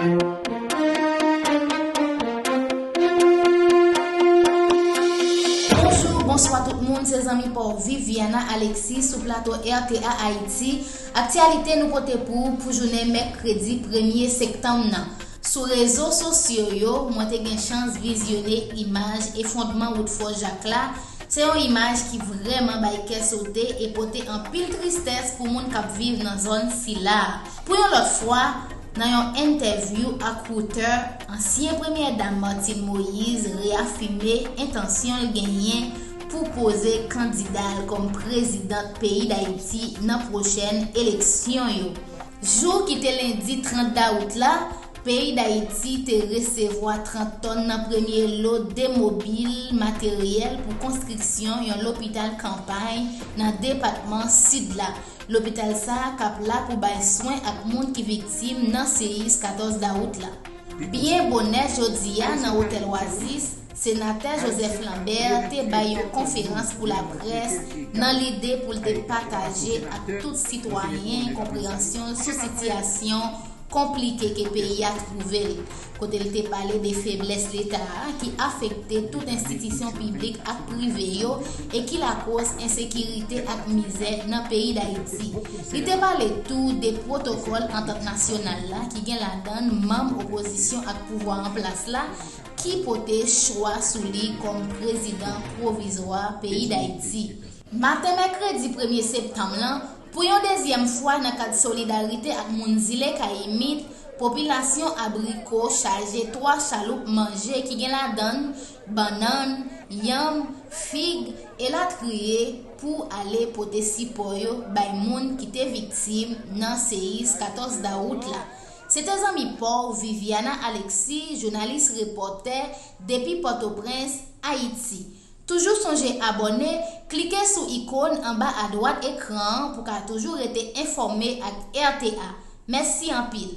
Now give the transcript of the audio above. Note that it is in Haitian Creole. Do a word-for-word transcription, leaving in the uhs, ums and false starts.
Bonjou, bonswa tout moun, se zanmi pa w Viviana Alexis sou plato R T A Ayiti. Aktyalite nou pote pou ou pou jounen mèkredi premye septanm nan. Sou rezo sosyo yo, mwen te gen chans vizyone imaj efondman wout Fò Jak la. Se yon imaj ki vrèman bay kè sote e pote anpil tristès pou moun k ap viv nan zòn sila a. Pou yon lòt fwa, nan yon entèvyou ak Reuters, ansyen premyè dam Martine Moïse reyafime entansyon l genyen pou poze kandida l kòm prezidant peyi Dayiti nan pwochèn eleksyon yo. Jou ki te lendi trant dawout la, peyi Dayiti te resevwa trant tòn nan premye lo de mobil materyèl pou konstriksyon yon lopital kanpay nan depatman Sid la. Lopital sa a k ap la pou bay swen ak moun ki viktim nan seyis katòz dawout la. Byen bonè jodi a nan Otèl Oasis, Senatè Joseph Lambert te bay yon konferans pou laprès nan lide pou l te pataje ak tout sitwayen konpreyansyon l sou sitiyasyon konplike ke peyi a twouve l, kote l te pale de feblès Leta a ki afekte tout enstitisyon piblik ak prive yo e ki lakoz ensekirite ak mizè nan peyi Dayiti. Li te pale tou de pwotokòl antant nasyonal la ki gen ladan l manm opozisyon ak pouvwa an plas la ki pote chwa sou li kòm prezidan pwovizwa peyi Dayiti. Maten mèkredi premye septanm lan, pou yon dezyèm fwa nan kad solidarite ak moun zile Kayimit, popilasyon Abriko chaje twa chaloup manje ki gen ladan l bannann, yanm, fig, elatriye, pou ale pote sipò yo bay moun ki te viktim nan seyis katòz dawout la. Se te zanmi pa w Viviana Alexis, jounalis repòtè depi Pòtoprens, Ayiti. Toujou sonje abòne, klike sou ikòn anba adwat ekran an pou ka toujou rete enfòme ak R T A. Mèsi anpil.